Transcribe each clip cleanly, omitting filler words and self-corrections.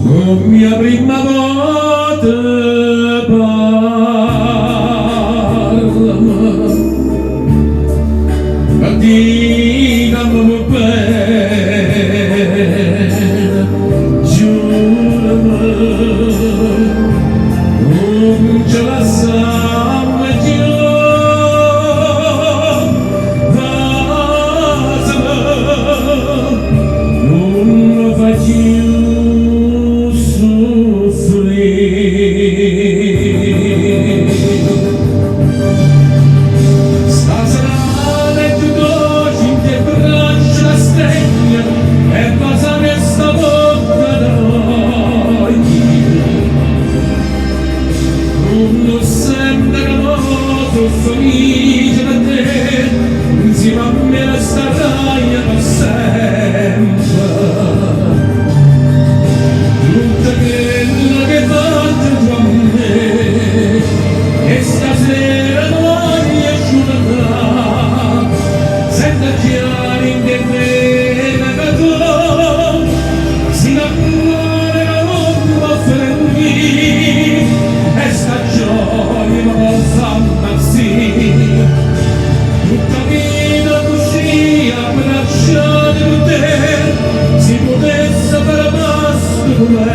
Comm' 'a primma vota parlame E di' ca me vuò bene Giurame Nun ce lassamme cchiù Vasame Nun me fa cchiù suffrì Stasera è cchiù doce 'int' 'e braccia t'astregno e vasame 'sta vocca toja. Nun 'o ssente ca mo so' felice pe' te, 'nzieme a me restarraje pe' sempe. Tutto chello ch'hê fatto tu a me e stasera me voglio scurdà. Sento già dint' 'e vene ca tu si' n'ammore ca nun po' fernì e 'sta gioia me po' fa 'mpazzì. Tutt' 'a vita accussì abbracciato cu te si putesse fermà 'stu mumento.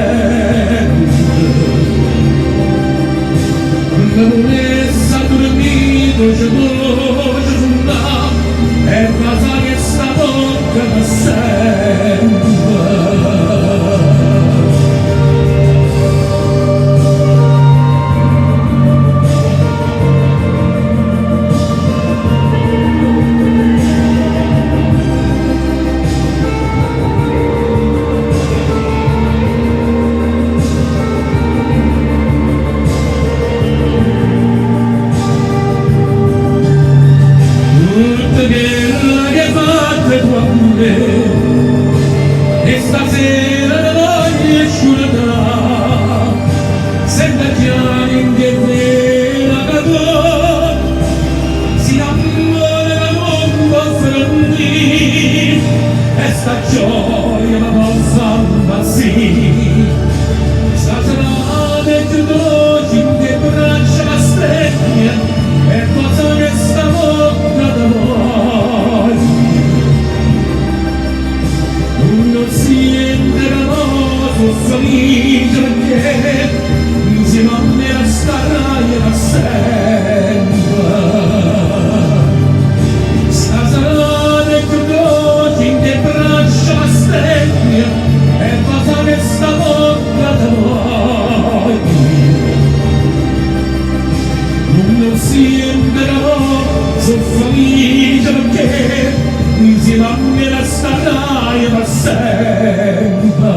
Me vulesse addurmì doce doce sunnà e vasà chesta vocca pe' sempe. Tutto chello ch'hê fatto tu a me e stasera me voglio scurdà. Sento già dint' 'e vene ca tu si' n'ammore ca nun po' fernì e 'sta gioia me po' fa 'mpazzì. Stasera è cchiù doce 'int' 'e braccia m'astregne e vaso chesta vocca toja. Nun 'o siente ca mo so' felice pecché 'nzieme a me restarraje pe' sempe. Stasera è cchiù doce 'int' 'e braccia m'astregne e vaso chesta vocca toja. Nun 'o siente ca mo so' felice pecché 'nzieme a me restarraje pe' sempe.